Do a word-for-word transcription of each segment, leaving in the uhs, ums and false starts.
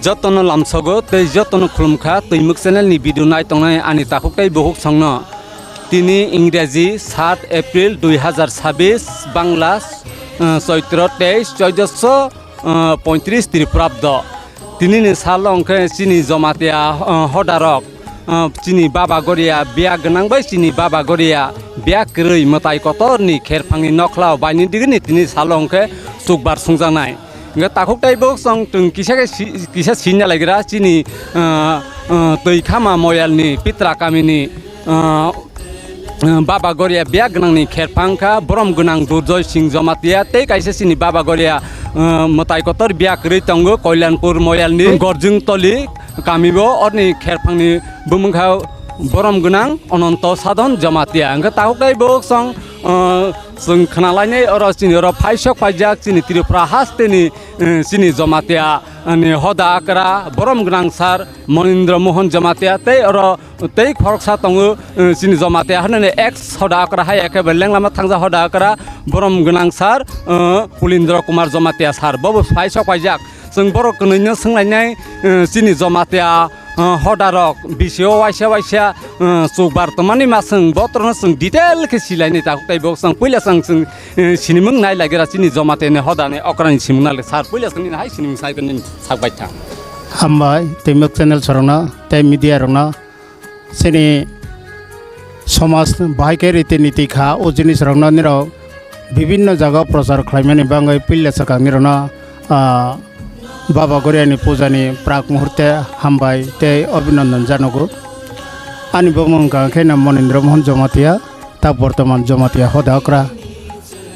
Jotono lamsogo tei jotono khulumkha Twimwk channel ni video nai tongnai ani takhuk tei bukhuk songno. Tini Ingreji sat April dui hazar sabis, Bangla, eh, Choitro teis, choidoso, eh, pointris Tripurabdo. Tini ni salo hwnkhe chini Jomatia, eh, hodarok, eh, chini Baba Goria biya gwnang bai chini Baba Goria biya kwrwi mwtai kotor ni kherphang ni nokhlao baini digini tini salo hwnkhe chukbar sungjaknai. Hingke takhuk tei bwswng chwng kisa khe si-, kisa sinna laigra chini, ah, ah, twi khama moyalni Pitra kamini, ah, ah, Baba Goria biya gwnangni kherphang kha borom gwnang Durjoy Singh Jomatia tei kaisa chini Baba Goria, ah, mwtai kotor biya kwrwi tongo Koilanpur moyalni Gorjwng Toli kamibo orni kherphangni bumung kha borom gwnang Ononto Sadhon Jomatia. Hingke takhuk tei bwswng, ah, Chwng khna lainai oro chini oro phaisok paijak chini Tripura hasteni, eh, chini Jomatia, eh, ni hoda akra borom gwnang sir Monindra Mohan Jomatia tei oro tei khoroksa tongo, eh, chini Jomatia hwnani ex hoda akra hai ekebare lenglama thangja hoda akra borom gwnang sir, eh, Pulindra Kumar Jomatia sir bobo phaisok paijak. Chwng borok kwnwino swnglainai, eh, chini Jomatia, eh, hodarok bisio waisa waisa, eh, chukbar tongmani ma chwng botrono chwng detail khe silainai takhuk tei bo chwng puila chwng, chwng, eh, sinimung nai lagira chini Jomatia ni hodani okrani simung nai sir puila chwng nini hai sinimung sai nini sak bai thang. Hambai Twimwk channel sorokno tei media rokno. Chini somaj bahai khe riti niti kha, o jinis rokno nirok bibinno jaga o prochar khlaimani bagwi puila swkang nirokno, ah, Baba Goriani puja ni prak muhurte hambai tei abhinandan janogo. Ani bumung hwnkha khe no Monindra Mohan Jomatia, ta bortoman Jomatia hoda okra.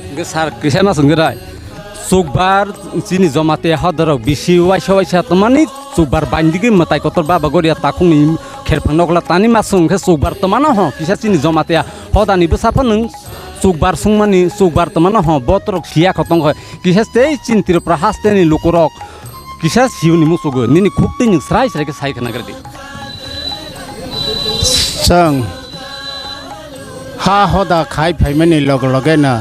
Hingke sir, kisa ma swngwi rai. Chukbar chini Jomatia hodarok bisi waisa waisa tongmani chukbar baindigwi mwtai kotor Baba Goria takhukni kherphang nokla tani ma swng khe chukbar tongmano ho kisa chini Jomatia hodani bwsa phano chukbar swngmani chukbar tongmano ho botrok siya kho tongkha kisa tei chini Tripura hasteni lukurok kisa siyuni musugo nini khuk twi nwng srai srai khe sai khna gari. Chwng ha hoda khai phaimani loge loge no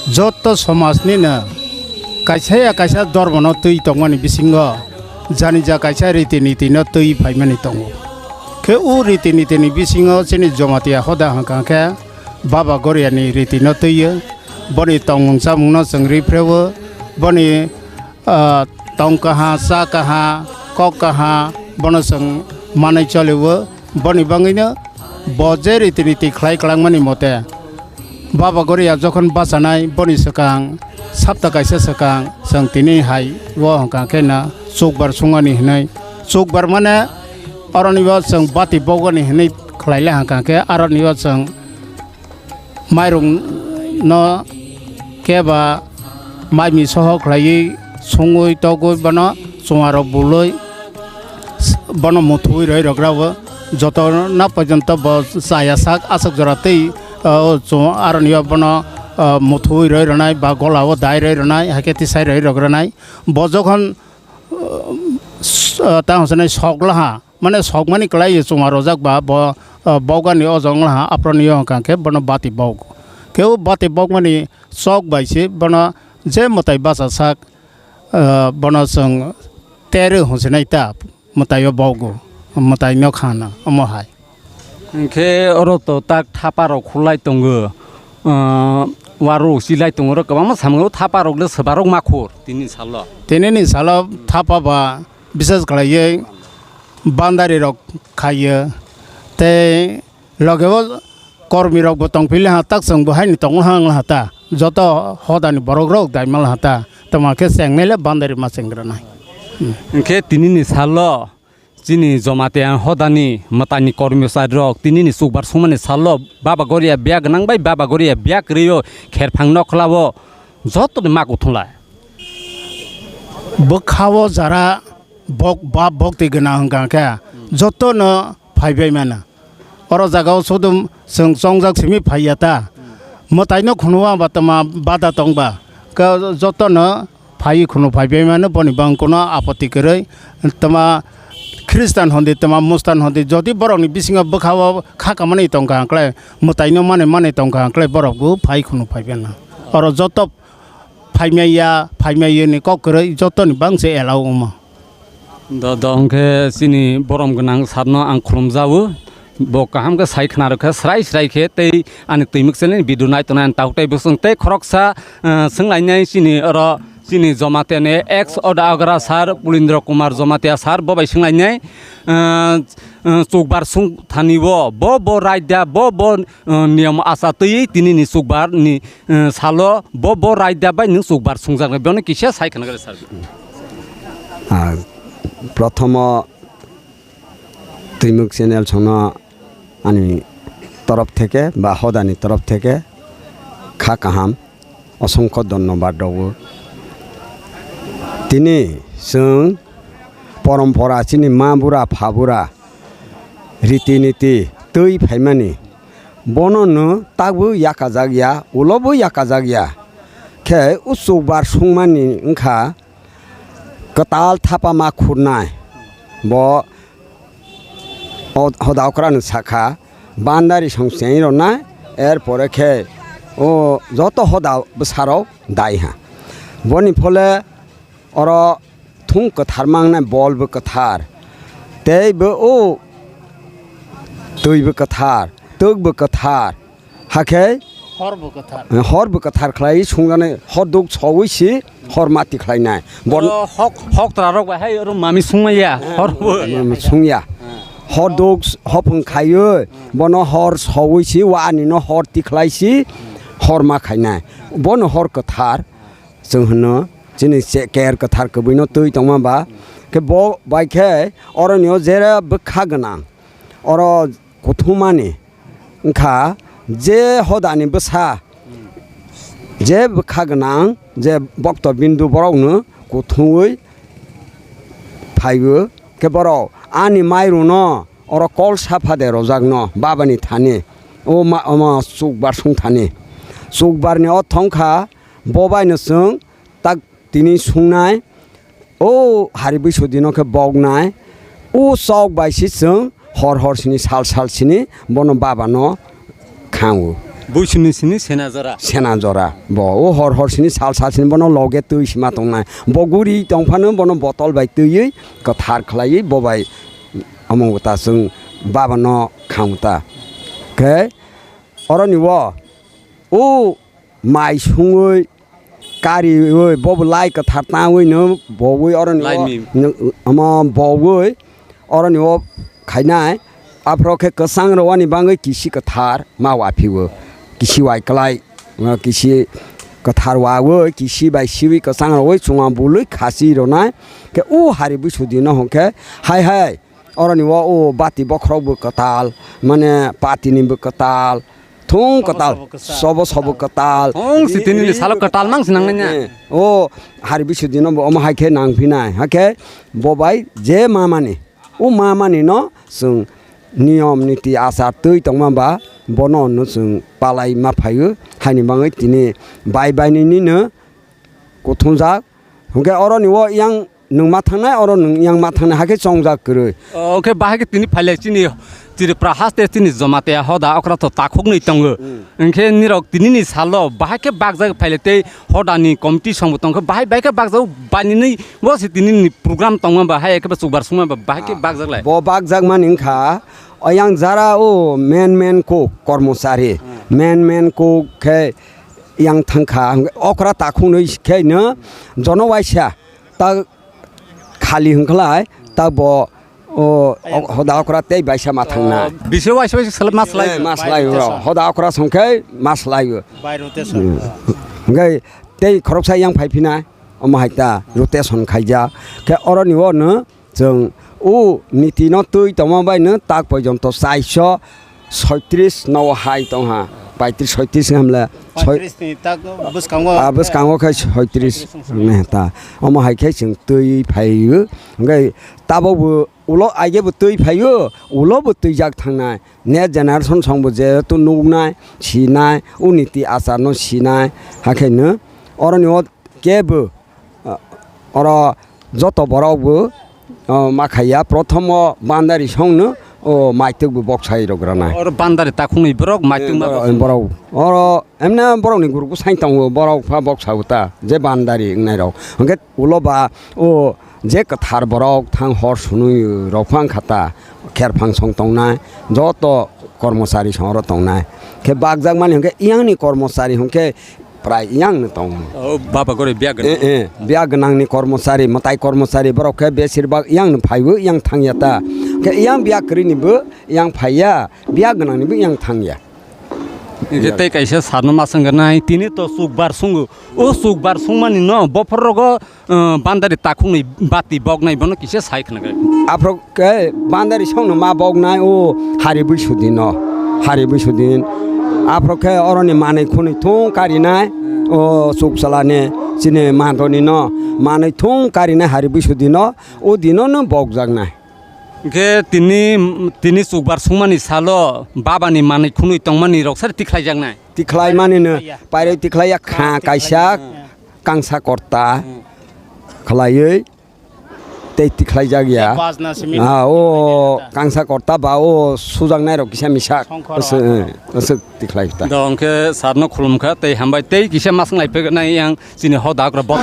joto somaj ni no kaisa ya kaisa dormo no twi tongmani bisingo janija kaisa riti niti no twi phaimani tongo. Khe o riti niti ni bisingo chini Jomatia hoda hwnkha khe Baba Goria ni riti no twi o. Boni tongmung chamung no chwng ri phreo. Boni ah, tong kaha, cha kaha, kok kaha, bono chwng manwi choliwo. Boni bagwino bo je riti niti khlai kwlangmani mote Baba Goria jokhon bachanai, boni swkang, sapta kaisa swkang, chwng tini hai o hwnkha khe no chukbar sungani hinwi. Chukbar mane oroni o chwng bati bogani hinwi khlai le hwnkha khe aroni o chwng mairung no keba mai mi soho khlaiwi sungwi togwi bono chunga rok bulwi bono muthuwi roi rok rabo joto na porjonto bo chaya sak aswk jora tei, o, chung aroni o bono, o, muthuwi roi rwnai ba gola o dai roi rwnai hai khe tisai roi rok rwnai bo jokhon s-, ah, tamo sanai sok laha, mane sokmani kwlai chuma rojak ba bo, ah, bokani o jong laha, aphro ni o hwnkha khe bono bati bok. Khe o bati bokmani chok bai se bono je mwtai bacha sak, ah, bono chwng tere hwnsinai ta mwtai o bogo, mwtai no khana omo hai. Hwnkhe oro to tak thapa rok khulai tongo, ah, warok silai tongo, oro kwbangma samungo thapa rok le swba rok ma khur tini salo. Tini ni salo thapa ba bisas khlaiwi bandari rok khaiyo, tei loge o kormi rok bo tong phili ha, tak chwng bo haino tongo ha wng ha ta, joto hodani borok rok dai mal ha ta, tamo khe chengnai le bandari ma chengranai. Hmm. Hwnkhe tini ni salo chini Jomatia hodani mwtaini kormosari rok tinini chukbar sungmani salo Baba Goria biya gwnang bai Baba Goria biya kwrwi o kherphang nokhlao jotoni ma kuthunglai. Bwkha o jara bok bap bok twi gwnang hwnkha khe jotono phaibai mano. Oro jaga o sodom chwng chongjak simi phaiya ta. Mwtaino khunu ba tama bada tong ba. Khe jotono phai khunu phaibai mano boni bangkung no apoti kwrwi. Tama Khristan hondi tama Mustan hondi jodi borokni bisingo bwkha o kha kamani tongkha hwnkhe mwtaino mane mane tongkha hwnkhe borok bo phai khunu phaibai mano. Oro joto phaimaya phaimaya ni kok kwrwi jotoni bangse allow wngmo. Do, do, hwnkhe chini borom gwnang sarno ang khulumjago. Bo kaham khe sai khna rwkha, srai srai khe tei ani twimwk channel ni video nai tongnai ang tabuk tei bwswng tei khoroksa, eh, swnglainai chini oro chini Jamatia ni ex Oda Agra sir Pulindra Kumar Jamatia sir bo bai swnglainai, eh, eh, chukbar sung thani bo, bo, bo raida, bo, bo, eh, niyom acha twiwi tini ni chukbar ni, eh, salo bo, bo raida bai nwng chukbar sungjaknai, bono kisa sai khna gari sir. Ah, prothomo Twimwk channel songno ani torof theke ba hodani torof theke kha kaham, osongkho dhonnobad rogo. Tini chwng porompora chini ma bura pha bura riti niti twi phaimani bono no tabuk yakajak ya, ulo bo yakajak ya. Khe o chukbar sungmani wngkha kwtal thapa ma khurnai. Bo o hoda okra no sakha, bandari song cheng rwnai, er pore khe o joto hoda bwsarok dai ha. Boni phole oro thung kwthar mangnai, bol bo kwthar, tei bo o twi bo kwthar, twk bo kwthar, hakhe Hor bo kwthar. Hor bo kwthar khlai sungjaknai, hor duk sowi si hor mati khlainai. Bon- Oro hok, hok tra rok bai hai oro mami sungmaya, hor bo. Mami sungya. Hor duk hopung khaiwi, bono hor sowi si, wa ani no hor tikhlai si, hor ma khainai. Bono hor kwthar, chwng hwno, chini che-, ker kwthar kwbwi no twi tongma ba. Khe bo bai khe oro ni o jera bwkha gwnang. Oro kuthumani wngkha je hodani bwsa, je bwkha gwnang, je bokto bindu borokno kuthumwi phaibo, khe borok ani mairuno oro kol sapha de rojakno babani thani, o ma-, omo chukbar sung thani. Chukbarni o thongkha bo baino chwng tak tini sungnai, o hari bwsodino khe boknai, o chok bai se chwng hor hor sini sal sal sini bono babano khango. Bwsini sini sena jora. Sena jora. Bo o hor hor sini sal sal sini bono loge twi sima tongnai. Bo guri tongphano bono botol bai twiwi kwthar khlaiwi bo bai omo ta chwng babano khango ta. Khe oroni o, o mai sungwi kariwi bobo lai kwthar tangwi no bowi oroni o Laini. Omo bowi oroni o khainai. Aphro khe kwchang rwani bangwi kisi kwthar ma waphio, kisi waiklai, kisi kwthar wawi kisi bai siwi kwchang rwwi chunga bului khasi rwnai. Khe o hari bwsodino hwnkhe hai hai oroni o, o bati bokhorok bo kwtal, mane patini bo kwtal, thung kwtal, sobo sobo kwtal. Thung si tini ni salo kwtal mang si nangnai na. Eh, o hari bwsodino bo omo hai khe nangphinai, hakhe bo bai je mamani, o mamani no chwng niyom niti achar twi tongma ba bono no chwng palai ma phaio, haini bangwi tini bai bai nini no kuthumjak. Hwnkhe oroni o yang nwng ma thangnai, oro nwng yang ma thangnai, hakhe chongjak kwrwi. O, hwnkhe bahai khe tini phailai chini Tripura haste chini Jamatia hoda okra to takhuknwi tongo. Hmm. Hwnkhe nirok tinini salo bahai khe bakjak phailai tei hodani committee songbo tongkhe bahai bahai khe bakjak bainini bo se tinini program tongma ba hai khe chukbar songma ba bahai khe Ah, bakjak lai. Bo bakjak mani wngkha, o yang jara o men men kok kormochari, Hmm. men men kok khe yang thangkha, okra takhuknwi khe no jono waisa ta khali hwnkhlai ta bo o, o, hoda okra tei baisa ma thangna. O, bisi waisa waisa sal-, ma slai. Eh, ma slai ro. Hoda okra songkhe ma slai o. By rotation. Hmm. Hwnkhe tei khoroksa yang phai phina, omo hai ta rotation khaijak. Khe oroni o no chwng o niti no twi tongma bai no tak porjonto chaiso soitris no hai tongha, paitris soitris hamle. Soi- Paitris ni tak bwskango. Ah, bwskango khe soitris. Soitris wngkha. Ne ta. Omo hai khe chwng twi phai o. Hwnkhe tabok bo ulo aige bo twi phai o, ulo bo twijak thangnai. Next generation song bo jehetu nuknai, sinai, o niti achar no sinai. Hakhe no oroni o kebo, ah, oro joto borok bo, ah, ma khaiya, prothom o bandari song no, o, maitwk bo boksa rok ranai. Oro bandari takhukni borok maitwk ma boksa. Borok, oro emne borok ni group bo sai tongo, borok pha boksa uta, je bandari wngnai rok. Hwnkhe ulo ba, o, je kwthar borok thang hor sunui rok phang khata kherphang song tongnai, joto kormochari song oro tongnai. Khe bakjakmani hwnkhe yang ni kormochari hwnkhe prai yang no tongo. O, baba gore biya gwnang. Eh, eh, biya gwnang ni kormochari, mwtai kormochari borok khe besir bak yang no phaibo yang thangya ta. Khe yang biya kwrwi ni bo yang phaiya, biya gwnang ni bo yang thangya. Hingke tei kaisa sarno ma swngnai, tini to chukbar sungo. O chukbar sungmani no bophor rogo, eh, bandari takhukni bati boknai bono kisa sai khna khe. Aphro khe bandari songno ma boknai o hari buisudino, hari buisudin. Aphro khe oroni manui khunui thung karinai o chukchalani chini mandoni no manui thung karinai hari buisudino o dino no bokjaknai. Hingke tini, tini chukbar sungmani salo babani manui khunui tongmani rok sari tikhlaijaknai. Tikhlaimanino pairoi tikhlaiya kha kaisa kangsa korta khlaiwi tei tikhlaijak ya. Ah, o kangsa korta ba o sujaknai rok kisa misak. Aswk, eh, aswk tikhlai ta. Do hingke sarno khulumkha tei hambai tei kisa maswng lai phaiknai yang chini hoda okra bot.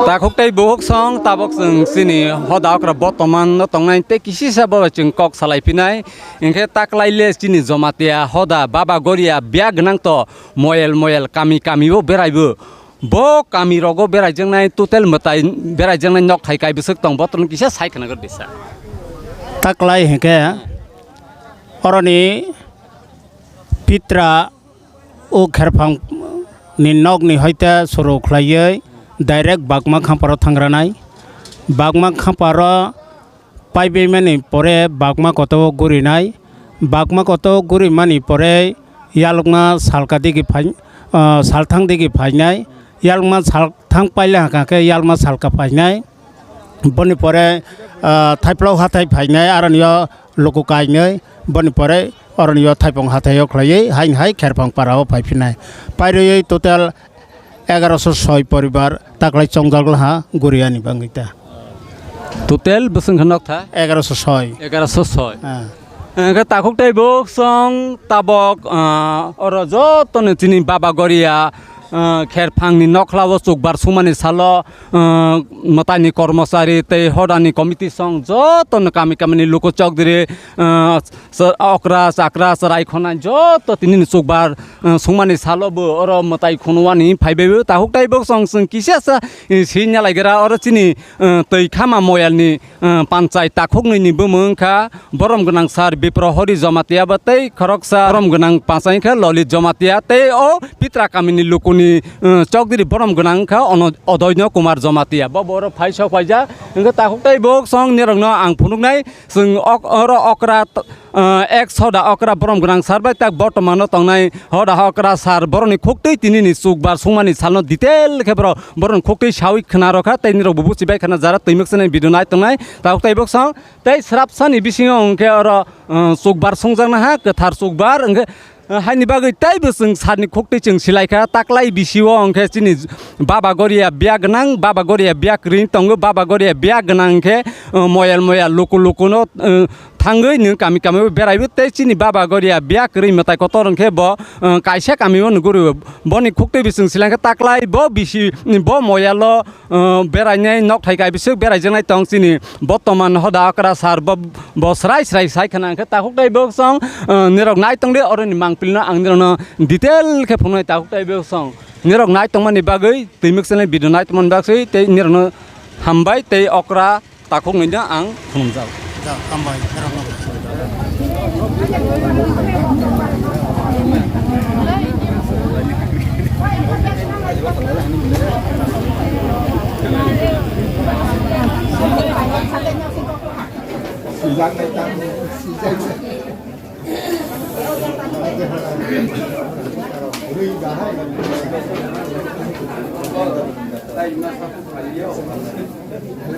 Takhuk tei buhuk song tabok chwng chini hoda okra botoman no tongnai tei kisisa bo chwng kok salai phinai. Hingke taklai le chini Jomatia hoda baba goria biya gwnang to moyel moyel kami kami o beraibo. Bo kami rogo beraijaknai total mwtai beraijaknai nok thai kai bwswk tong botorno kisa sai khna gor disa. Taklai hingke oroni pitra o kherphang ni nok ni hoite suru khlaiwi direct Bagma Khamparo thangranai. Bagma Khamparo paibaimani pore Bagma koto o gurinai. Bagma koto o gurimani pore yalokma salka digi phai, ah, salthang digi phainai. Yalokma salthang paile haka khe yalma salka phainai. Boni pore, ah, Thaiphlok hathai phainai, aroni o luku kainwi. Boni pore oroni o Thaipong hathai o khlaiwi haini hai Kherphang para o phai phinai. Pairwi total egaroso soi poribar taklai chongjak laha Guriani bangwi ta. Total bwswng khe nok tha? Egaroso soi. Egaroso soi. Ah. Hwnkhe takhuk tei bwswng tabok, ah, oro jotono chini Baba Goria, ah, Kherphangni nokhla o chukbar sumani salo, ah, mwtaini kormochari tei hodani committee song jotono kami kamini luku chokdiri, ah, okra chakra chwrai khonai joto tinini chukbar, ah, sumani salo bo oro mwtai khunwani phaibai bo takhuk tei bwswng chwng kisa sa, eh, swi nalaigra oro chini, ah, twi khama moyalni, ah, panchai takhuknwi ni bumung wngkha. Borom gwnang sir Biprohori Jamatia bo tei khoroksa borom gwnang pachai khe Lolit Jamatia tei o Pitra kamini lukuni, eh, chokdiri borom gwnang wngkha ono Odoino Kumar Jamatia. Bo boro phai sok phaijak. Hwnkhe takhuk tei bwswng nirokno ang phunuknai. Chwng ok-, oro okra t-, eh, ek soda okra borom gwnang sir bai tak bortomano tongnai hoda okra sir boroni khuktwi tinini chukbar sungmani salno detail khe boro boroni khuktwi sawi khna rokha tei nirok bo buchibai khna jara twimwk swnai video nai tongnai. Takhuk tei bwswng Tei srapsani bisingo hwnkhe oro, uh, chukbar songjakna ha, kwthar chukbar hwnkhe, uh, haini bagwi teibo chwng sarni khuktwi chwng silaikha, taklai bisio hwnkhe chini Baba Goria biya gwnang, Baba Goria biya kwrwi tongo, Baba Goria biya gwnang hwnkhe, uh, moyal moyal luku lukuno, uh, thangwi nwng kami kami beraibo tei chini Baba Goria biya kwrwi mwtai kotor hwnkhe bo, uh, kaisa kamio nugurwi boni khuktwi bising silaikha taklai bo bisi bo moyalo, uh, berainai nok thai kai bisuk beraijaknai tong chini botoman hoda okra sir bo, bo srai srai sai khna hwnkhe takhuk tei bwswng, uh, nirok nai tongdi oroni mangpilno ang nirokno detail khe phunuknai takhuk tei bwswng nirok nai tongmani bagwi twimwk channel video nai tongmani bagwi tei nirokno hambai tei okra takhuknwino ang khulumjak. Ja, hambai, nirokno.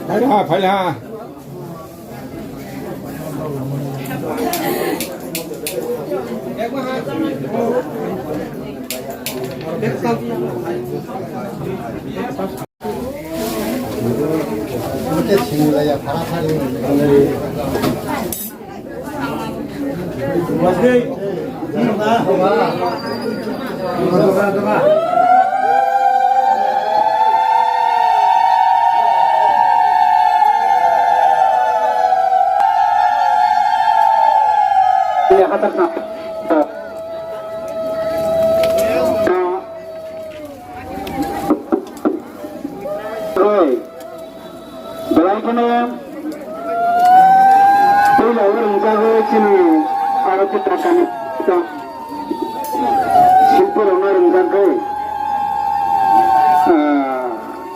Phai ha, phai ha. Khatarna. Oi. Belai kheno puila o rwngjagwi chini Bharati Takani silpirokno rwngjagwi, ah,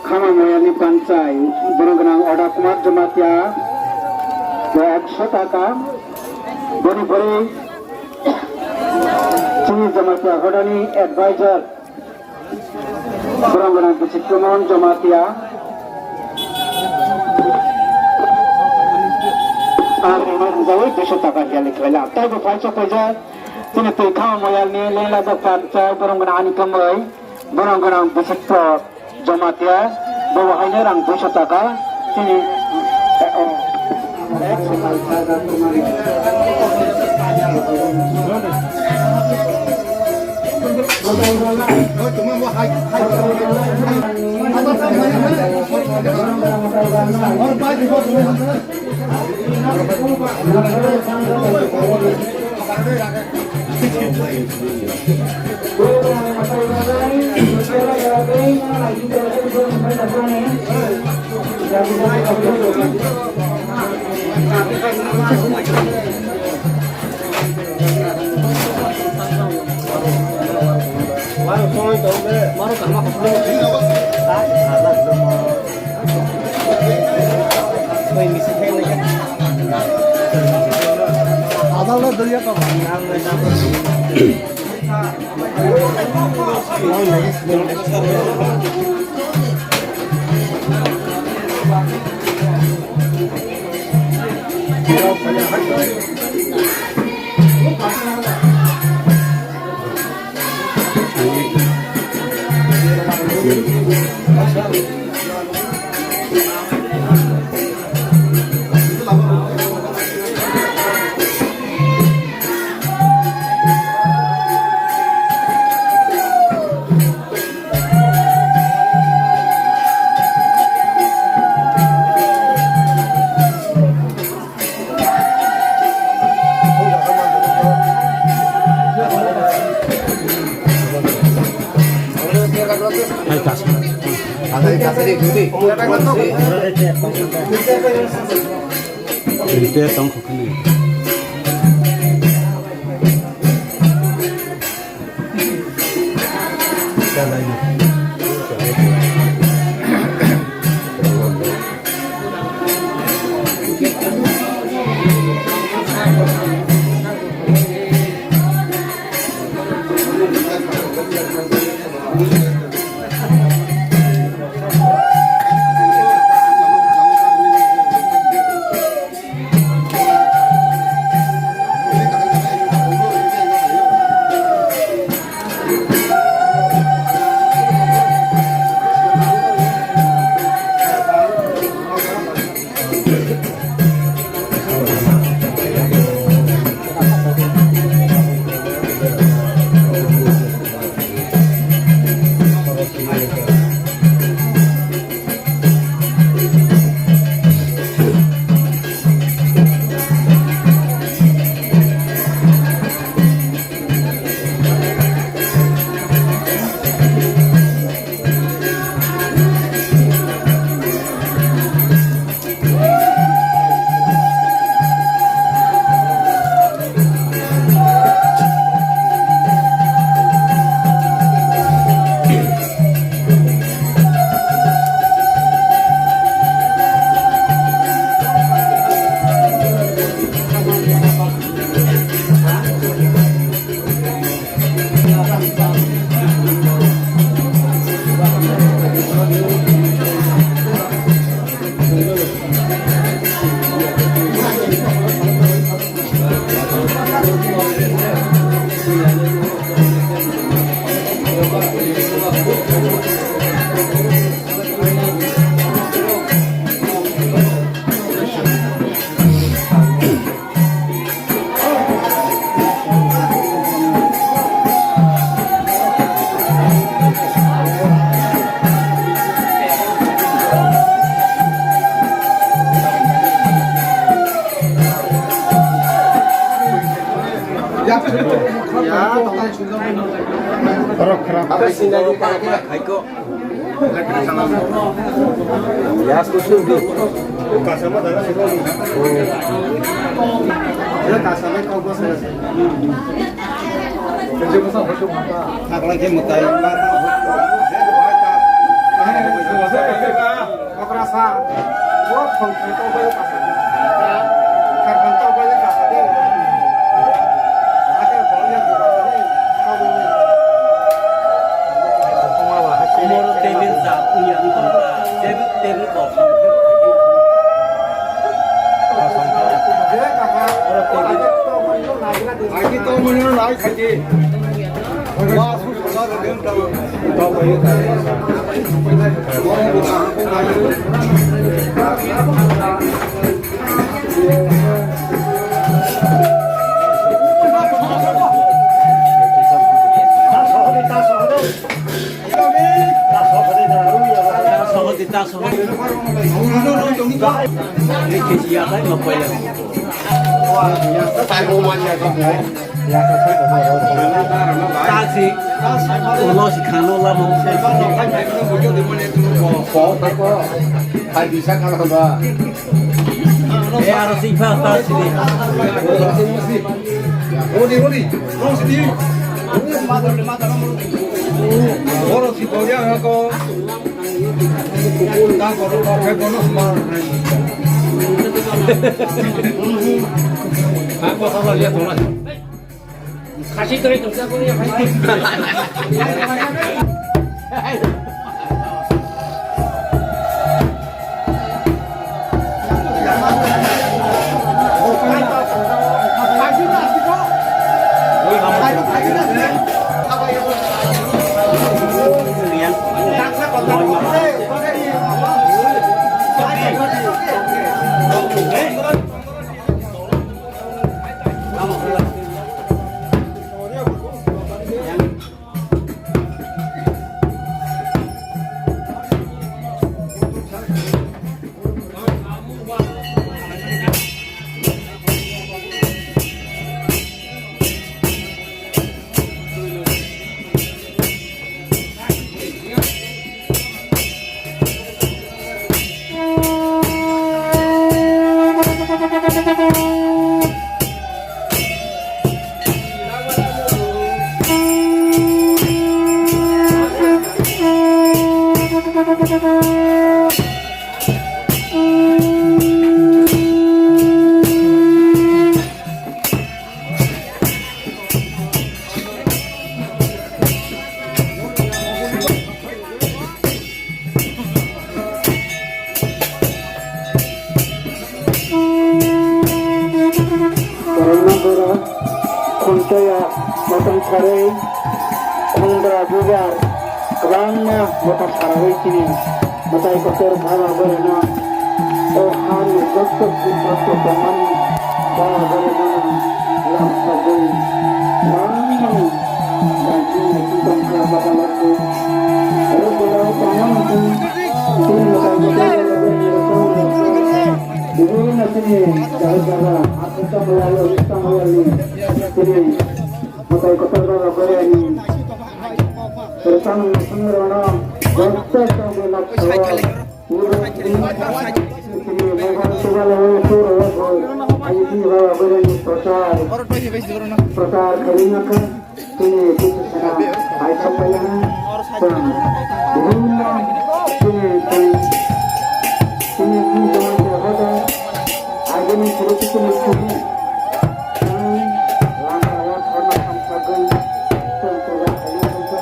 Khama Moyalni panchai, borok gwnang Oda Kumar Jamatia, bo ekso taka, boni pore chini Jamatia hodani advisor, borok gwnang Bisik Kumar Jamatia. Ang rwna rwjawi duiso taka hiya likhlaila. Taibo phai sok paijak. Chini twi Khama Moyalni lengla bwkha rwchai borok gwnang ani kwmwi. Borok gwnang Bisik Jamatia. Bobo haino rang duiso taka. Chini Tasi, ulo si khano lamo. Hai bisa kalau ba. Eh, aro si pha tasi. Rodi, rodi, rodi. Oro si koya ko. Borokno borok khumchaya motom sarwi khumdra bubar kwbangma motom sarwi chini mwtai kotor baba borokno o hani joto joto tongmani baba borokno lam sagwi kwbangmani bangchi naising tongkha baba loko. Oro borok tongmani chini mwtai kotor baba borokno Bihurni chini jaga jaga, aswk tongmani, aswk tongmani, chini mwtai kotor jaga bereni. Rwchapmung naisingmarokno joto tongmani nok sao. Chini mobile tubalawi suro, aji chini jaga bereni prochar, prochar khairokma kha. Chini Busu Sena hai sapai laha, chwng bumung no chini tei chini twi tongmani hoda, agini chini chini chini tei lama o thorna thamsagwi chwng puja khaina tongkha.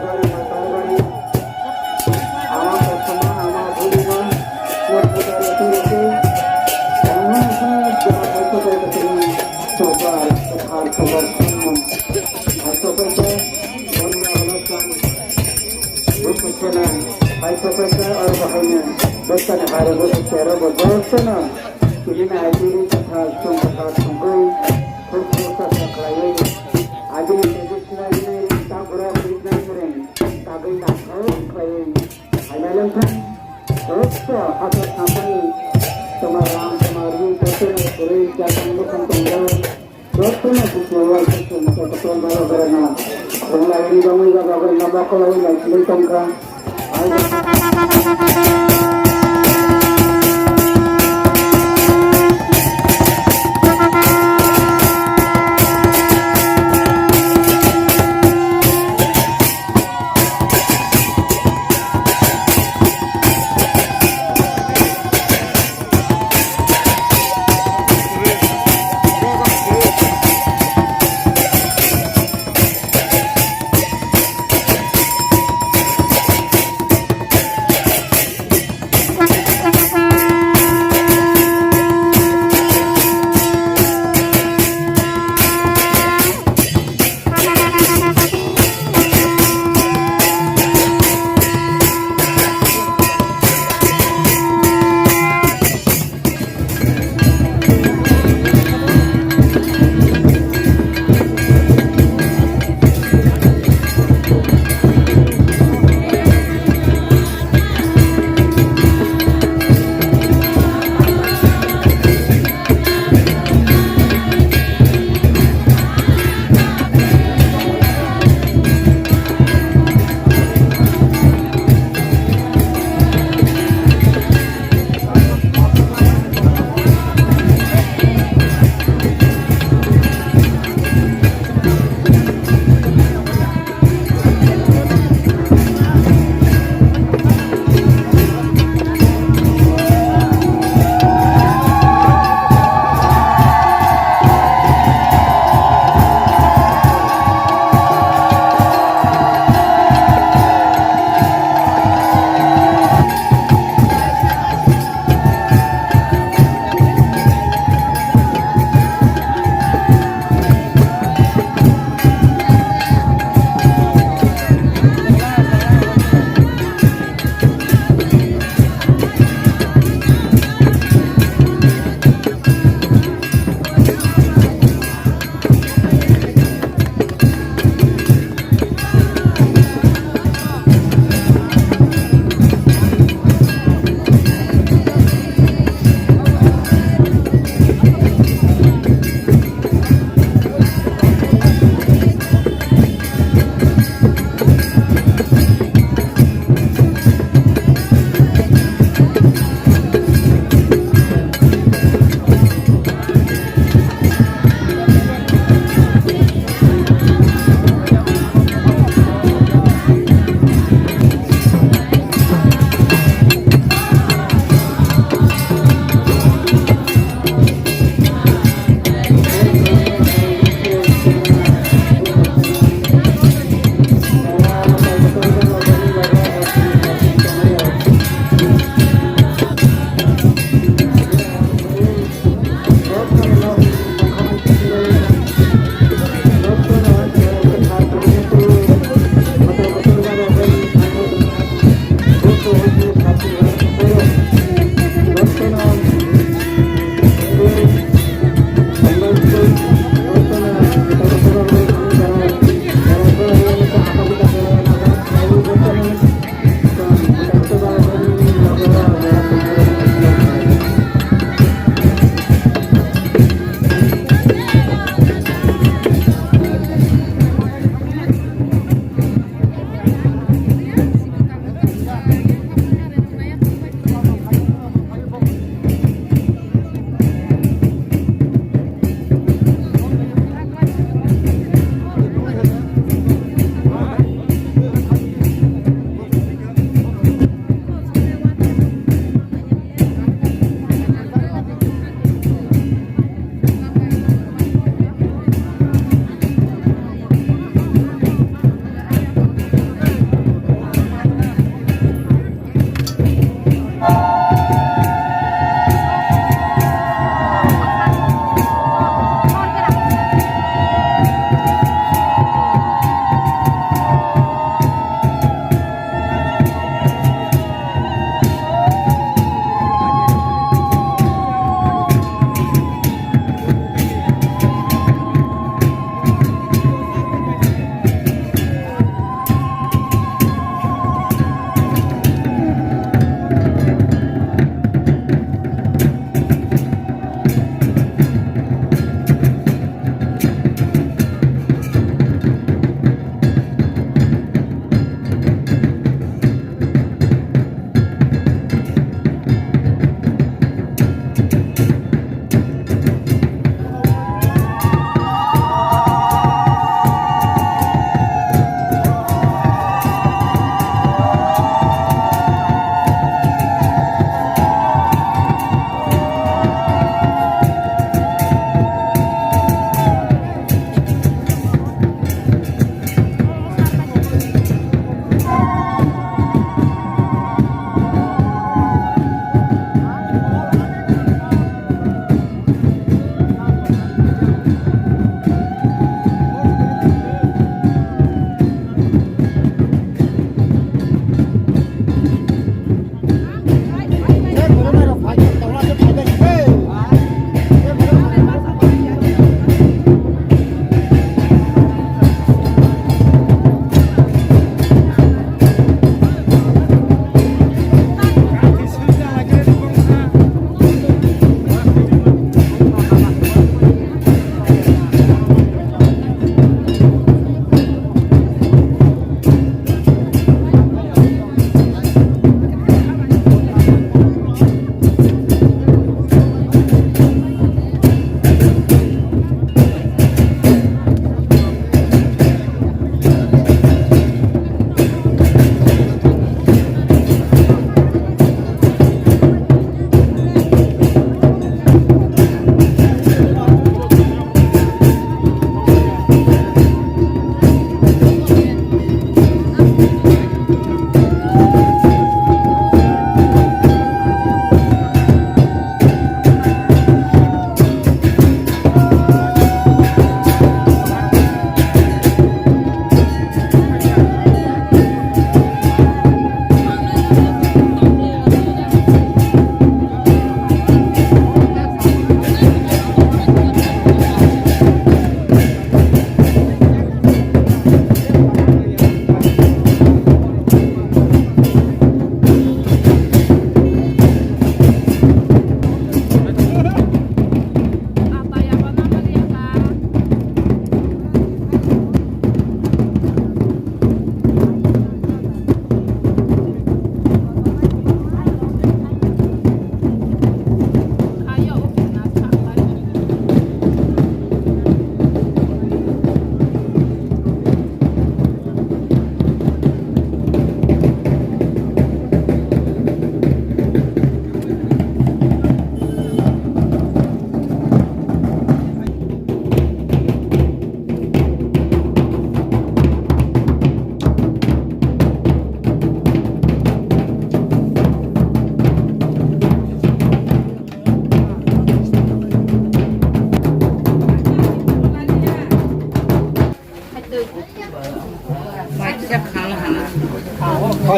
Bari bari bari. Ama kothoma, ama bhulima, nok bwtharwi twi rwkhe, tongmani hwnwi jora hai kotor kotorni chobar kwthar chobar khumno. Hai kotor khe, boni yago chwng bukhuk kheno, hai kotor khe oro bahaino bwsani hai rwgo chwng bo jotono tini nai tini kwthar chwng kwthar chwngwi khuk khuk chakha khlaiwi agini traditional hwnwi takhoro rijnai mwrwng tagwi naithok khlaiwi. Hainai lengkha, rokto hachal sampani toma ram toma ri kotorno kwrwi jatang bwkhang tongo. Jotono kuchuwa kuchung kotor baro berana. Wnglaini bagwi bagwi namo koloi naisilai tongkha.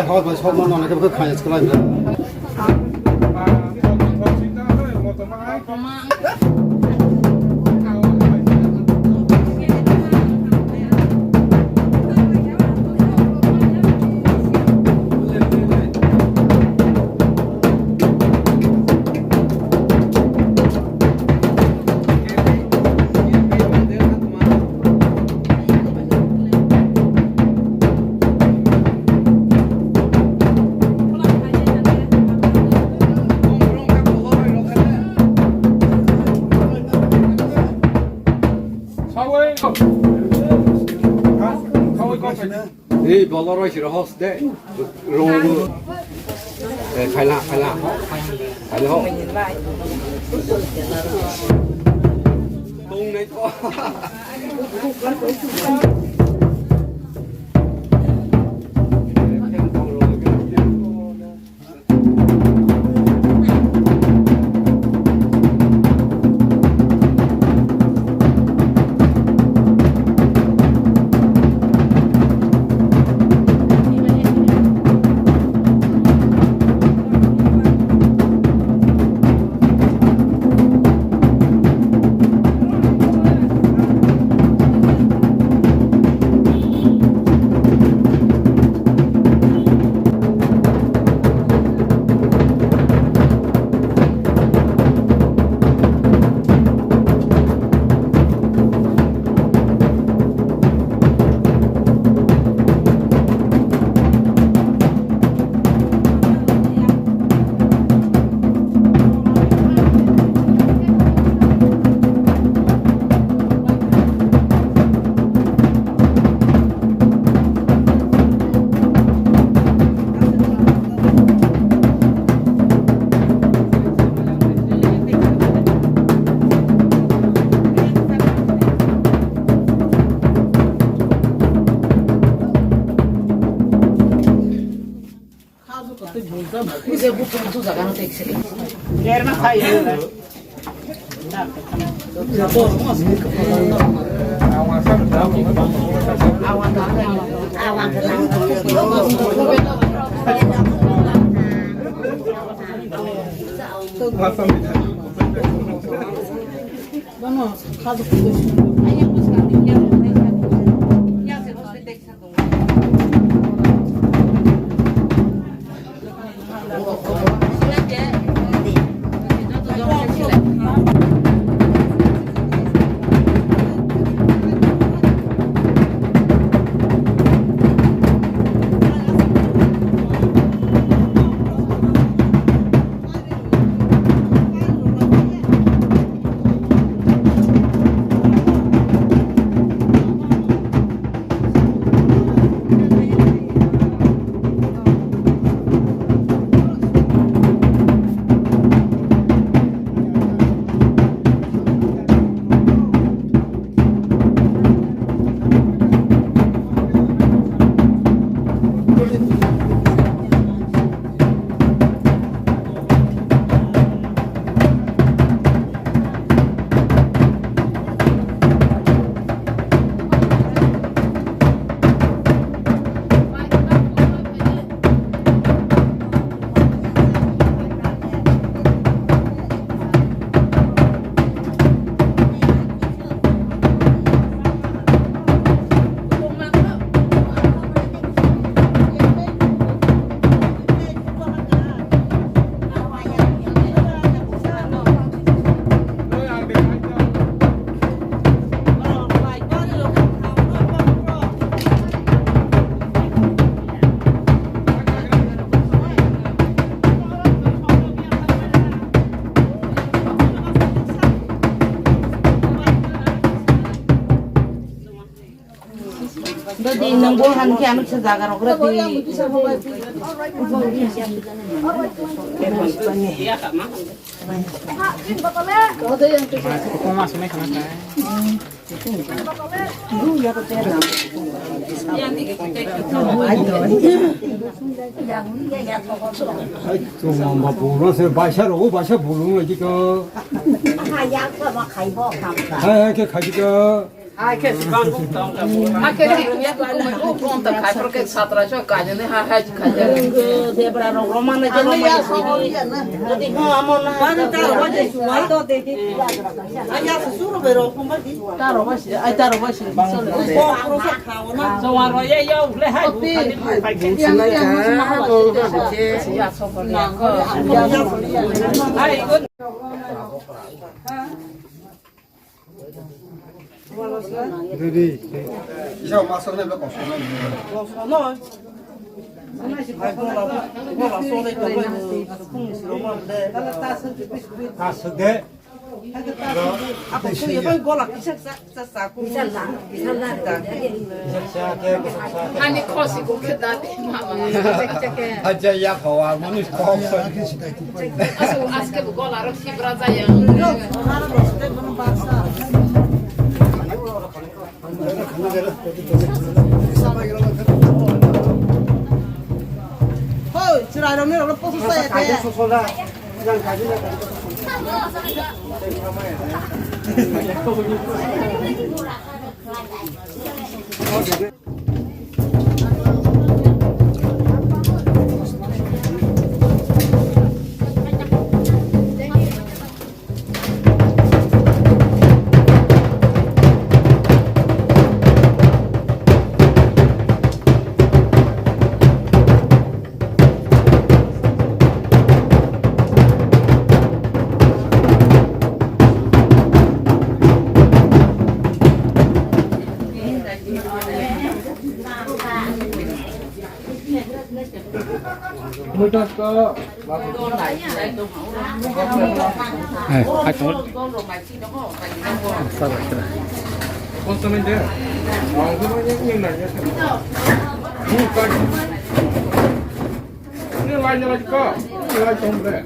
Hor bai sok mano, nang khe kha ya sklai. Ei, boloroi siro hos de. Rongo. Eh, khaila, khaila. Khaila ho. Tong nai to. Dodi nang bo han khe ano kisa jaga rok rw di. Baisa rok, baisa bulung lagi ka. Hai, hai, khe khai ka. Ai khe si bang buk tong ka buk. Ai khe si ya ko ko ko tong ta khai pro ke satra cho ka jene ha ha khai ja. Debra rong romana je romana. Jadi ho amo na. Bani ta ro je suwa to de ki. Ai ya su ro be ro ko ma di. Ta ro ba si, ai ta ro ba si. Ko pro sa kha na. So wa ro ye yo le hai. Ai ko. Ready. Isa masuk ni belakang sana. Asuk de. Ako kuya bang gola kisa sa sa sa ku. Kisa la, kisa la. Ani khosi ko kheda de mama. Aja ya khawa mani khok. Asu aske bu gola ro sibra jaya. Hoi, chwrairokni rokno poso saya khe. Eh, hai, tol. Sabar, sabar. Ini lain lagi kok. Ini lain tong bre.